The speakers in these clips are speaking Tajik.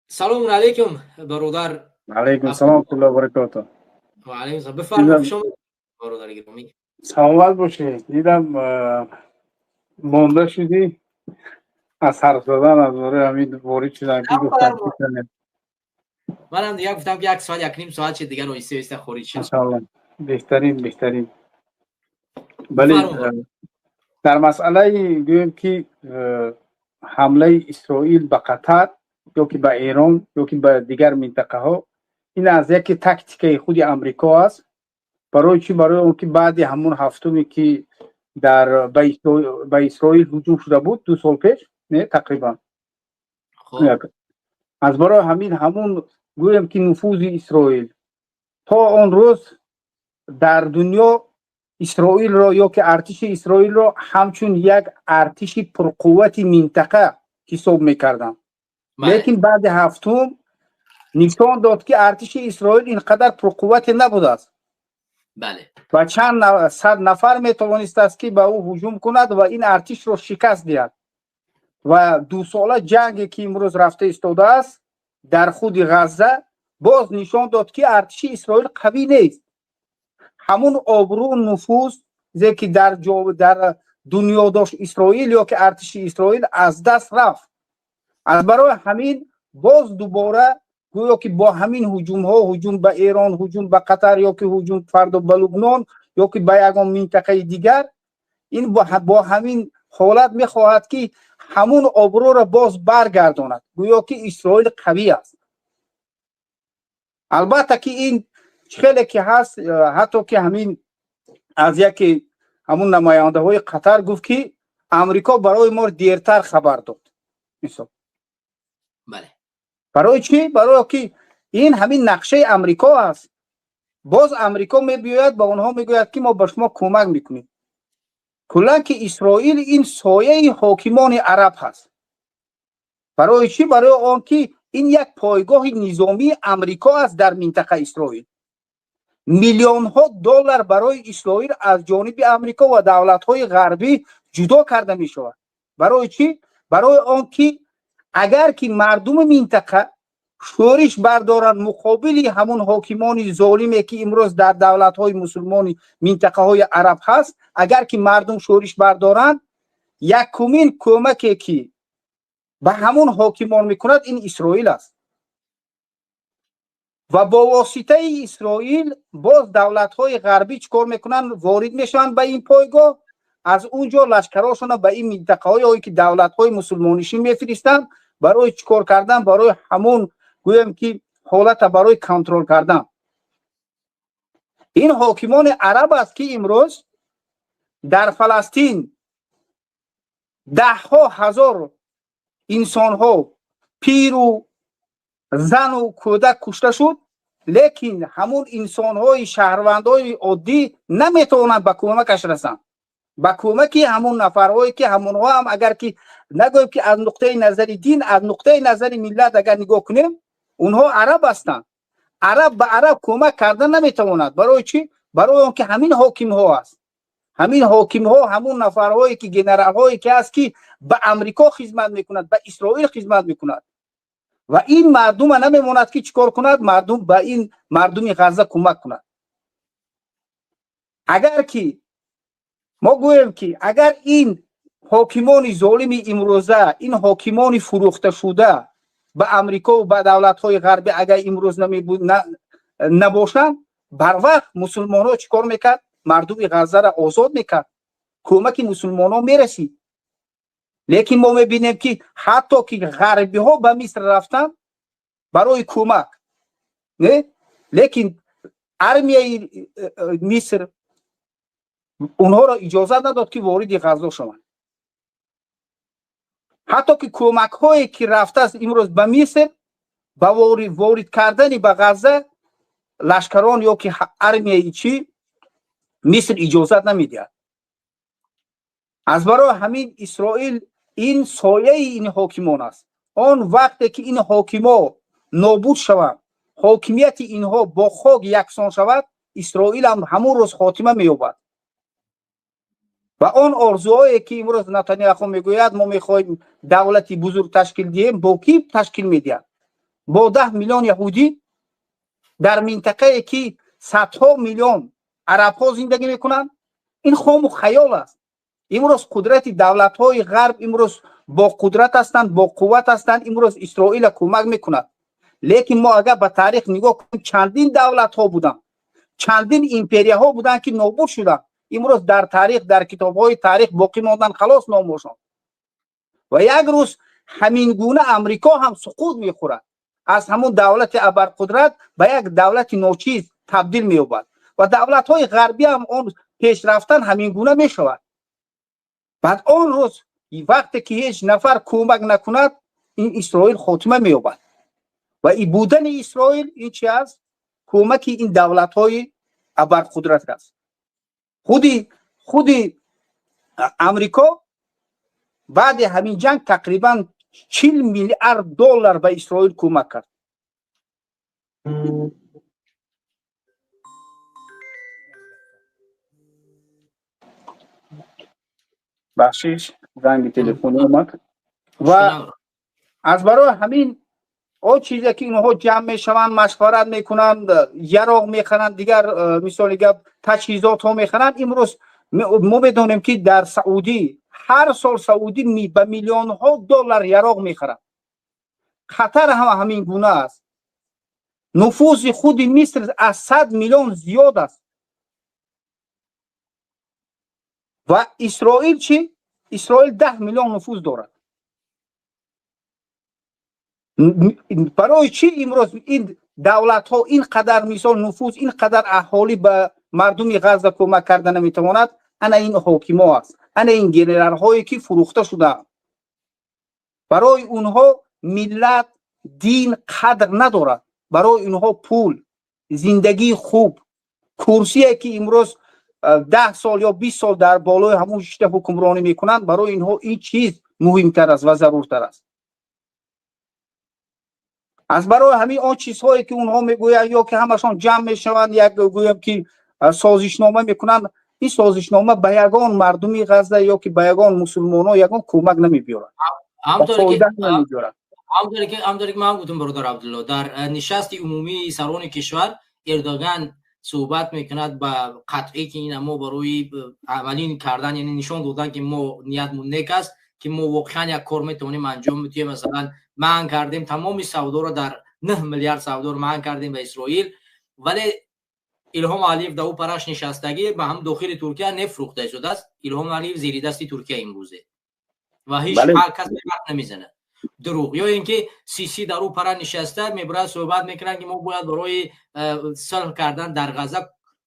Салому алейкум, бародар. Алейкум салом, ва баракатуҳ. Ва алейкум салом. Бифармоед, хуш омадед, бародари гиромӣ. Саломат бошед. Дидам, монда шудӣ аз ҳарф задан, аз бораи ҳамин ворид шудан ки гуфтам. Манам дигар гуфтам, ки як соат, як ним соат шид, дигар оҳиста оҳиста хориҷ шам. Иншоаллоҳ, беҳтарин, беҳтарин. Бале, дар масъалаи, гӯем ки, ҳамлаи Исроил ба Қатар ё ки ба Эрон ё ки ба дигар минтақаҳо, ин аз яке тактикаи худи Амрико аст. Барои чӣ? Барои он ки баъди ҳамун ҳафтуме, ки дар ба Исроил ҳуҷум шуда буд 2 сол пеш, не, тақрибан, аз барои ҳамин ҳамун, гӯем ки, нуфузи Исроил то он рӯз дар дунё, Исроилро ё ки артиши Исроилро ҳамчун як артиши пурқуввати минтақа ҳисоб мекарданд, лекин баъди ҳафтум нишон дод, ки артиши Исроил ин қадар пурқуввате набудааст ва чанд сад нафар метавонистааст, ки ба ӯ ҳуҷум кунад ва ин артишро шикаст диҳад. Ва дусола ҷанге, ки имрӯз рафта истодааст дар худи Ғазза, боз нишон дод, ки артиши Исроил қавӣ нест. Ҳамун обрӯ, нуфузе, ки дар дунё дошт Исроил ё ки артиши Исроил, аз даст рафт. Аз барои ҳамин боз дубора гӯё ки бо ҳамин ҳуҷумҳо, ҳуҷум ба Эрон, ҳуҷум ба Қатар ё ки ҳуҷум фардо ба Лубнон ё ки ба ягон минтақаи дигар, ин бо ҳамин ҳолат мехоҳад, ки ҳамун обрӯро боз баргардонад, гӯё ки Исроил қавӣ аст. Албатта ки ин хеле ки ҳаст, ҳатто ки ҳамин аз яке ҳамун намояндаҳои Қатар гуфт, ки Амрико барои мо дертар хабар дод, мисол. Барои чӣ? Барои ки ин ҳамин нақшаи Амрико аст. Боз Амрико мебиёяд, ба онҳо мегӯяд, ки мо ба шумо кӯмак мекунем. Куллан ки Исроил ин сояи ҳокимони араб ҳаст. Барои чӣ? Барои он ки ин як пойгоҳи низомии Амрико аст дар минтақа. Исроил миллионҳо доллар барои Исроил аз ҷониби Амрико ва давлатҳои ғарбӣ ҷудо карда мешавад. Барои чӣ? Барои он ки агар ки мардуми минтақа шӯриш бардоранд муқобили ҳамун ҳокимони золиме, ки имрӯз дар давлатҳои мусулмони минтақаҳои араб ҳаст, агар ки мардум шӯриш бардоранд, якумин кӯмаке, ки ба ҳамун ҳокимон мекунад, ин Исроил аст. Ва бо воситаи Исроил боз давлатҳои ғарбӣ чӣ кор мекунанд? Ворид мешаванд ба ин пойгоҳ, аз он ҷо лашкарошона ба ин минтақаҳое, ки давлатҳои мусулмоннишин, мефиристанд. Барои чӣ кор кардан? Барои ҳамун, гӯем ки, ҳолата барои контрол кардан. Ин ҳокимони араб аст, ки имрӯз дар Фаластин даҳҳо ҳазор инсонҳо, пиру зану кӯдак кушта шуд, лекин ҳамун инсонҳои шаҳрвандои оддӣ наметавонанд ба кӯмакаш расанд, ба кӯмаки ҳамун нафарҳое, ки ҳамонҳо ҳам, агар ки нагӯем, ки аз нуқтаи назари дин, аз нуқтаи назари миллат агар нигоҳ кунем, онҳо араб ҳастанд. Араб ба араб кӯмак карда наметавонад. Барои чӣ? Барои он ки ҳамин ҳокимҳо аст, ҳамин ҳокимҳо, ҳамун нафарҳое ки, генералҳое ки аст, ки ба Амрико хизмат мекунад, ба Исроил хизмат мекунад. Ва ин мардума намемонад, ки чӣ кор кунад, мардум ба ин мардуми Ғазза кӯмак кунад. Агар ки мо гӯем, ки агар ин ҳокимони золими имрӯза, ин ҳокимони фурӯхташуда ба Амрико ва ба давлатҳои ғарбӣ, агар имрӯз набошанд, барвақт мусулмонҳо чӣ кор мекард? Мардуми Ғаззаро озод мекард, кӯмаки мусулмонҳо мерасид. Лекин мо мебинем, ки ҳатто ки ғарбиҳо ба Миср рафтанд барои кӯмак, не, лекин армияи Миср онҳоро иҷозат надод, ки вориди Ғаззо шаванд. Ҳатто ки кӯмакҳое, ки рафтааст имрӯз ба Миср, ба ворид кардани ба Ғазза лашкарон ё ки армияи чӣ Миср иҷозат намедиҳад. Аз барои ҳамин Исроил ин сояи ин ҳокимон аст. Он вақте ки ин ҳокимо нобуд шаванд, ҳокимияти инҳо бо хок яксон шавад, Исроил ҳам ҳамон рӯз хотима меёбад. Ва он орзуҳое, ки имрӯз Натаняху мегӯяд, мо мехоҳем давлати бузург ташкил диҳем, бо кӣ ташкил медиҳад? Бо 10 миллион яҳудӣ дар минтақае ки садҳо миллион арабҳо зиндагӣ мекунанд, ин хому хаёл аст. Имрӯз қудрати давлатҳои ғарб имрӯз бо қудрат ҳастанд, бо қувват ҳастанд, имрӯз Исроила кӯмак мекунад. Лекин мо агар ба таърих нигоҳ кунем, чандин давлатҳо буданд, чандин империяҳо буданд, ки нобуд шуданд. Имрӯз дар таърих, дар китобҳои таърих боқӣ монданд, халос номошон. Ва як рӯз ҳамин гуна Амрико ҳам суқут мехӯрад, аз ҳамун давлати абарқудрат ба як давлати ночиз табдил меёбад ва давлатҳои ғарбӣ ҳам он пеш рафтан ҳамин гуна мешавад. Баъд он рӯз вақте ки ҳеҷ нафар кӯмак накунад, ин Исроил хотима меёбад. Ва будани Исроил ин чи аст? Кӯмаки ин давлатҳои абарқудрат аст. Худи Амрико баъди ҳамин ҷанг тақрибан 40 миллиард доллар ба Исроил кӯмак кард. Бахшиш, занги телефонӣ омад. Ва аз барои ҳамин он чизе ки инҳо ҷамъ мешаванд, машварат мекунанд, яроқ мехаранд, дигар мисоли гап таҷҳизотҳо мехаранд. Имрӯз мо медонем, ки дар Саудӣ ҳар сол Саудӣ ба миллионҳо доллар яроқ мехарад. Қатар ҳам ҳамин гуна аст. Нуфузи худи Миср аз 100 миллион зиёд аст. Ва Исроил чӣ? Исроил 10 миллион нуфуз дорад. Барои чӣ имрӯз ин давлатҳо ин қадар мисол нуфуз, ин қадар аҳолӣ ба мардуми Ғазза кӯмак карда наметавонад? Ана ин ҳокимо аст, ана ин генералҳое ки фурӯхта шудаанд. Барои онҳо миллат, дин қадр надорад. Барои онҳо пул, зиндагии хуб, курсие ки имрӯз 10 сол ё 20 сол дар болои ҳамун шишта ҳукмронӣ мекунанд, барои инҳо ин чиз муҳимтар аст ва заруртар аст. Аз барои ҳамин он чизҳое ки онҳо мегӯянд ё ки ҳамашон ҷамъ мешаванд, як гӯям ки созишнома мекунанд, ин созишнома ба ягон мардуми Ғазза ё ки ба ягон мусулмонҳо ягон кӯмак намебиёрад, фоида намебиёрад. Ҳамторе ки ман гуфтам, бародар Абдулло, дар нишасти умумии сарони кишвар Эрдоган суҳбат мекунад ба қатъӣ, ки ина мо барои амалин кардан, яъне нишон додан, ки мо ниятмон нек аст, ки мо воқеан як кор метавонем анҷом бидиҳем. Масалан, манъ кардем тамоми савдоро, дар 9 миллиард савдоро манъ кардем ба Исроил, вале Илҳом Алиев дар ӯ параш нишастагӣ ба ҳам дохили Туркия нефрӯхта истодааст. Илҳом Алиев зери дасти Туркия имрӯзе ва ҳеҷ ҳар кас ҳарф намезанад. Дурӯғ. Ё ин ки Сиси дар ӯ пара нишаста мебарад, суҳбат мекунад, ки мо бояд барои сулҳ кардан дар Ғазза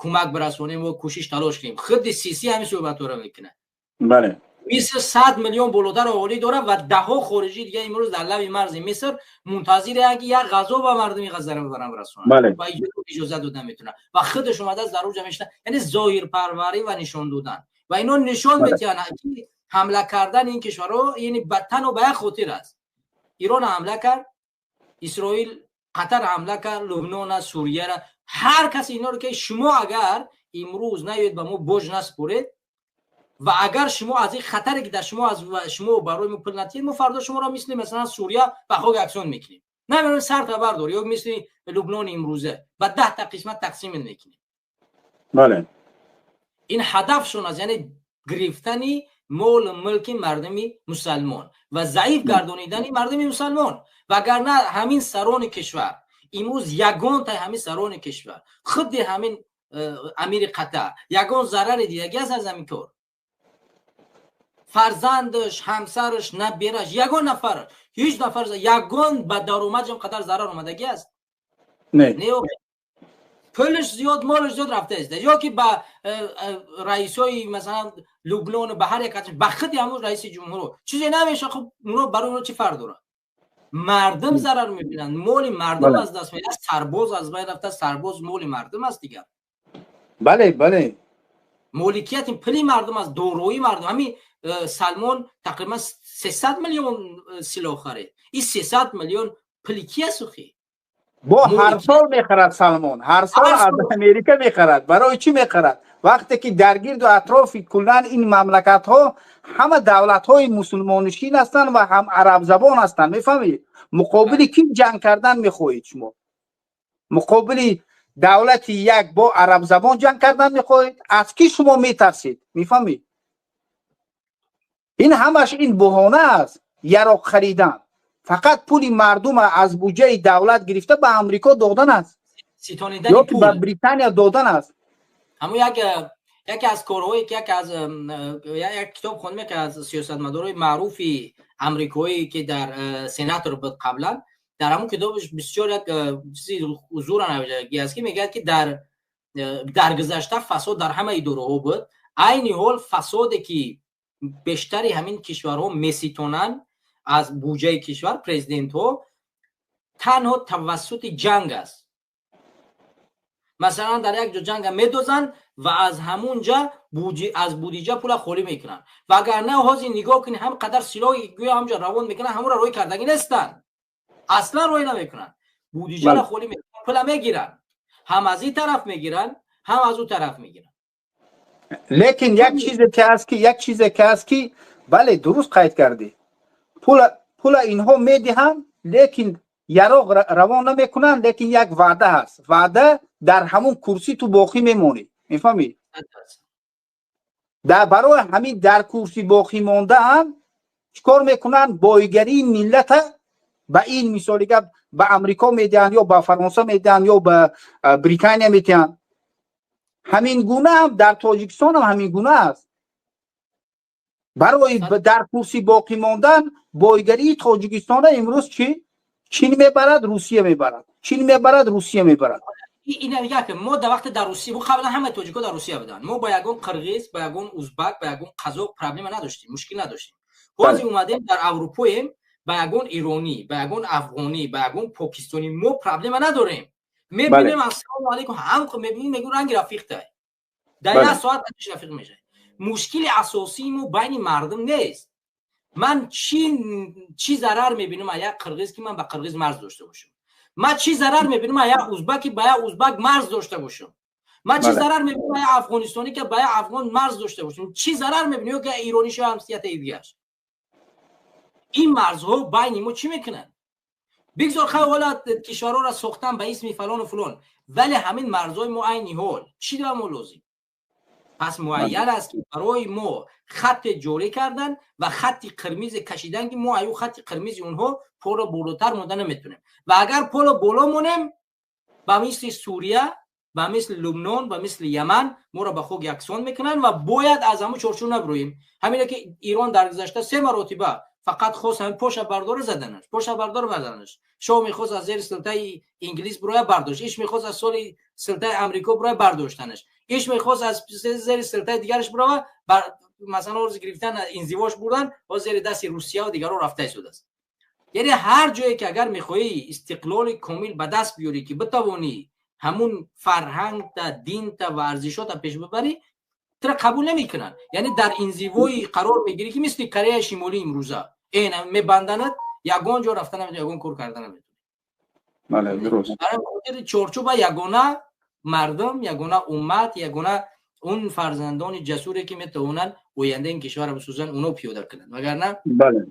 кӯмак бирасонем ва кӯшиш талош кунем. Худи Сиси ҳамин суҳбатҳоро мекунад. Бале. Миср 100 миллион болотар аҳолӣ дорад ва даҳҳо хориҷӣ дига имрӯз дар лаби марзи Миср мунтазиранд, ки як ғазо ба мардуми Ғаззаро бибаранд, бирасонанд ва иҷоза дода метавонанд. Ва худаш омадааст дар уҷа мешинад. Яъне зоҳирпарварӣ ва нишон додан. Ва ино нишон медиҳанд, ки ҳамла кардан ин кишварҳо яъне ба танҳо ба як хотир аст. Ирон ҳамла кард, Исроил, Қатар ҳамла кард, Лубнон, Сурияро, ҳар кас инҳоро, ки шумо агар имрӯз наёед ба мо боҷ наспоред ва агар шумо аз ин хатаре ки дар шумо аз шумо барои мо пул натиҳед, мо фардо шуморо мисли масалан Сурия ба хок яксон мекунем. Намедонам, сар хабар дор, ё мисли Лубнони имрӯза ба 10 та қисмат тақсим мекунем. Бале. Ин ҳадафшон аст, яъне гирифтани молу мулки мардуми мусалмон ва заиф гардонидани мардуми мусалмон. Вагарна ҳамин сарони кишвар имрӯз ягонтаи ҳамин сарони кишвар, худи ҳамин амири Қатар ягон зарари дидагӣ аст аз ҳамин кор? Фарзандаш, ҳамсараш, набираш, ягон нафар, ҳеҷ нафар ягон ба даромадам қадар зарар омадагӣ аст? Не. Пулаш зиёд, молаш зиёд рафтааст. Ё ки ба раисои масалан Лубнон, ба ҳар як, ба худи ҳамун раиси ҷумҳур чизе намеша. Хуб, уно барои уно чӣ фарқ дорад? Мардум зарар мебинанд, моли мардум аз даст меравад, сарбоз аз байн рафта, сарбоз моли мардум аст дигар. Бале, бале. Моликияти пули мардум аст, дорои мардум. Ҳамин Салмон тақрибан 300 миллион силоҳ харид. Ин 300 миллион пули ки аст охи? Бо ҳар сол мехарад Салмон, ҳар сол аз Америка мехарад. Барои чӣ мехарад? Вақте ки дар гирду атрофи куллан ин мамлакатҳо ҳама давлатҳои мусулмоннишин ҳастанд ва ҳам арабзабон ҳастанд, мефаҳмӣ? Муқобили кӣ ҷанг кардан мехоҳед шумо? Муқобили давлати як бо арабзабон ҷанг кардан мехоҳед? Аз кӣ шумо метарсед? Мефаҳмед? Ин ҳамаш ин буҳона аст. Яроқ харидан фақат пули мардума аз буҷаи давлат гирифта ба Амрико додан аст ё ки ба Британия додан аст. Ҳамун яке аз корҳое ки яке аз як китоб хондем, яке аз сиёсатмадорои маъруфи амрикоӣ, ки дар сенатор буд қаблан, дар ҳамун китобаш бисёр як чизи зура навиштагӣ аст, ки мегӯяд, ки дар гузашта фасод дар ҳама идораҳо буд. Айни ҳол фасоде ки бештари ҳамин кишварҳо меситонанд аз буҷаи кишвар, президентҳо, танҳо тавассути ҷанг аст. Масалан, дар як ҷо ҷанга медозанд ва аз ҳамун ҷа аз будиҷа пула холӣ мекунанд. Вагарна ҳозир нигоҳ кунед, ҳам қадар силоҳи гӯё ҳамҷо равон мекунанд, ҳамонро рӯй кардагӣ нестанд, аслан рӯй намекунанд. Будиҷаро холӣ мекунанд, пула мегиранд, ҳам аз ин тараф мегиранд, ҳам аз ӯ тараф мегиранд. Лекин як чизе ки аст, ки бале, дуруст қайд кардӣ, пула инҳо медиҳанд, лекин яроқ равон намекунанд. Лекин як ваъда ҳаст, ваъда: дар ҳамун курсӣ ту боқӣ мемонӣ. Мефаҳмӣ? Барои ҳамин дар курсӣ боқӣ мондаам чӣ кор мекунанд? Боигарии миллата ба ин мисоли гап ба Амрико медиҳанд ё ба Фаронса медиҳанд ё ба Британия медиҳанд. Ҳамин гуна ҳам дар Тоҷикистон ҳам ҳамин гуна аст. Барои дар курсӣ боқӣ мондан боигарии Тоҷикистона имрӯз чӣ Чин мебарад, Русия мебарад, Чин мебарад, Русия мебарад. Ина як мо дар вақте дар Русия, мо қаблан ҳама тоҷико дар Русия буданд, мо ба ягон қирғиз, ба ягон узбак, ба ягон қазоқ проблема надоштем, мушкил надоштем. Ҳозир омадем, дар Аврупоем, ба ягон иронӣ, ба ягон афғонӣ, ба ягон покистонӣ мо проблема надорем. Мебинем, ассалому алайкум, ҳам мебинем, мегӯ ранги рафиқтай, дар як соат рафиқ мешавад. Мушкили асосии мо байни мардум нест. Ман чӣ зарар мебинам аз як қирғиз, ки ман ба қирғиз марз дошта бошам? Ман чӣ зарар мебинам аз як узбак, ки ба як узбак марз дошта бошам? Ман чӣ зарар мебинам аз як афғонистонӣ, ки ба як афғон марз дошта бошам? Чӣ зарар мебинам ё ки иронӣ шо ҳамсияти дигарш? Ин марзҳо байни мо чӣ мекунанд? Бигзор хай ҳола кишварҳоро сохтан ба исми фалону фулон, вале ҳамин марзҳои мо айни ҳол чӣ ба мо лозим? Пас муайян аст, ки барои мо хатте ҷорӣ кардан ва хатти қирмизе кашидан, ки мо аю хатти қирмизи онҳо поло болотар монда наметонем. Ва агар поло боло монем, ба мисли Сурия, ба мисли Лубнон, ба мисли Яман моро ба хок яксон мекунанд. Ва бояд аз ҳамун чорчӯб набурӯем. Ҳамине ки Ирон дар гузашта се маротиба фақат хост ҳамин поша бардора, заданаш, поша бардора, заданаш. Шоҳ мехост аз зери силтаи Инглис буроя, бардошт. Иш мехост аз соли силтаи Амрико буроя, бардоштанаш. Иш мехост аз зери силтаи дигараш бурава, масалан, орзи гирифтан, инзивош бурдан, боз зери дасти Русия ва дигарро рафта истодааст. Яъне ҳар ҷое ки агар мехоҳӣ истиқлоли комил ба даст биёрӣ, ки битавонӣ ҳамун фарҳангта, динта ва арзишота пеш бибарӣ, тура қабул намекунанд. Яъне дар инзивои қарор мегирӣ, ки мисли Кореяи Шимолӣ имрӯза эн мебанданад, ягон ҷо рафта наметавонӣ, ягон кор карда наметавонӣ. Бале, дуруст. Барои хотири чорчӯба ягона мардум, ягона уммат, ягона он фарзандони ҷасуре, ки метавонанд ояндаи ин кишварро бисозанд, онҳо пиёда кунанд, вагарна Бале.